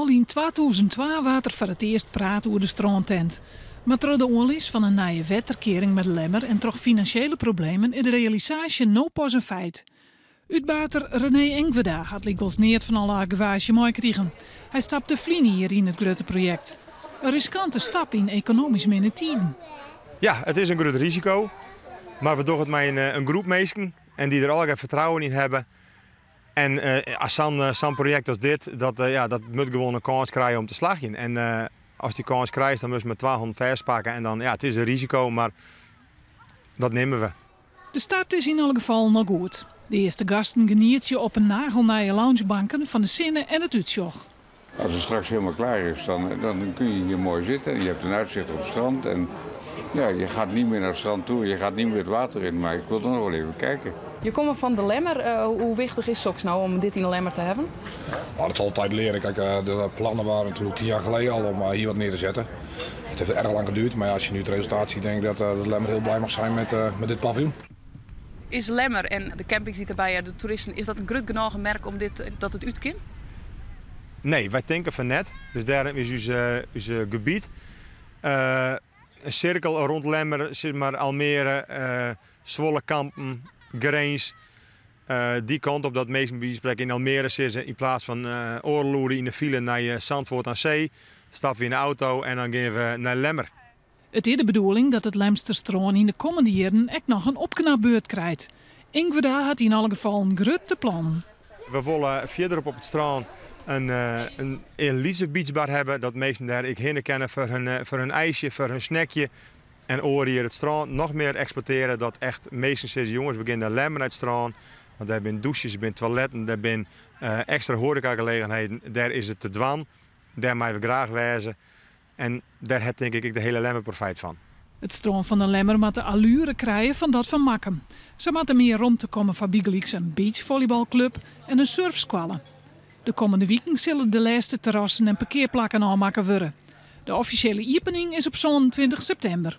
Al yn 2002 waard der foar it earst praat oer de strântent. Mar troch de oanlis fan in nije wetterkearing by De Lemmer en troch finansjele problemen is de realisaasje no pas in feit. Utbater René Engweda hat lykwols neat fan alle argewaasje meikrigen. Hy stapte ferline jier yn it grutte projekt. In riskante stap yn ekonomysk minne tiden. Ja, it is in grut risiko, mar we dogge it mei in groep minsken en dy't der allegear fertrouwen yn hawwe. En as sa'n projekt as dit, dat, ja, dat moat gewoan in kâns krije om te slagjen. En ast dy kâns krijst, dan moatst mei twa hannen fêstpakke en dan, ja, it is in risiko, mar dat nimme we. De start is yn alle gefallen al goed. De earste gasten genietsje op 'e nagelnije loungebanken fan de sinne en it útsjoch. Als het straks helemaal klaar is, dan kun je hier mooi zitten. Je hebt een uitzicht op het strand en ja, je gaat niet meer naar het strand toe, je gaat niet meer het water in, maar ik wil toch nog wel even kijken. Je komme fan De Lemmer. Hoe wichtich is soks no om dit yn De Lemmer te hawwen? Oh, dat zal de tijd leren. Kijk, de plannen waren natuurlijk 10 jaar geleden al om hier wat neer te zetten. Het heeft erg lang geduurd, maar ja, als je nu het resultaat ziet, denk ik dat de Lemmer heel blij mag zijn met dit paviljoen. Is Lemmer en de campings dy't derby hearre, de toeristen, is dat in grut genôch merk om dit, dat it út kin? Nee, wy tinke fan net. Dus dêrom is ús gebiet in sirkel rond Lemmer, sis mar Almere, Zwolle, Kampen, Grins. Dy kant op dat minsken by wize fan sprekken yn Almere sizze yn plaats fan oardel oere yn de file nei Zandvoort aan Zee, stappe we yn de auto en dan gean we nei Lemmer. It is de bedoeling dat it Lemster strân yn de kommende jierren ek noch in opknapbeurt krijt. Ingwerda hat yn alle gefallen grutte plannen. We wolle fierderop op it strân in lytse beachbar hawwe, dat minsken dêr ek hinne kinne foar hun ijsje, foar hun snackje. En oare jier it strân noch mear eksploitearje, dat echt minsken sizze, jonges, we gean nei Lemmer nei it strân, want dêr binne dûsjes, der binne toiletten, dêr binne ekstra hoarekagelegenheden, dêr is it te dwaan, dêr meie we graach wêze. En dêr hat tink ik ek de hiele Lemmer profijt fan. It strân fan de Lemmer moat de alluere krije fan dat fan Makkum. Sa moat der mear romte komme foar bygelyks in beachvolleybalklup en in surfskoalle. De kommende wiken sille de lêste terrassen en parkearplakken ôfmakke wurde. De offisjele iepening is op 27 septimber.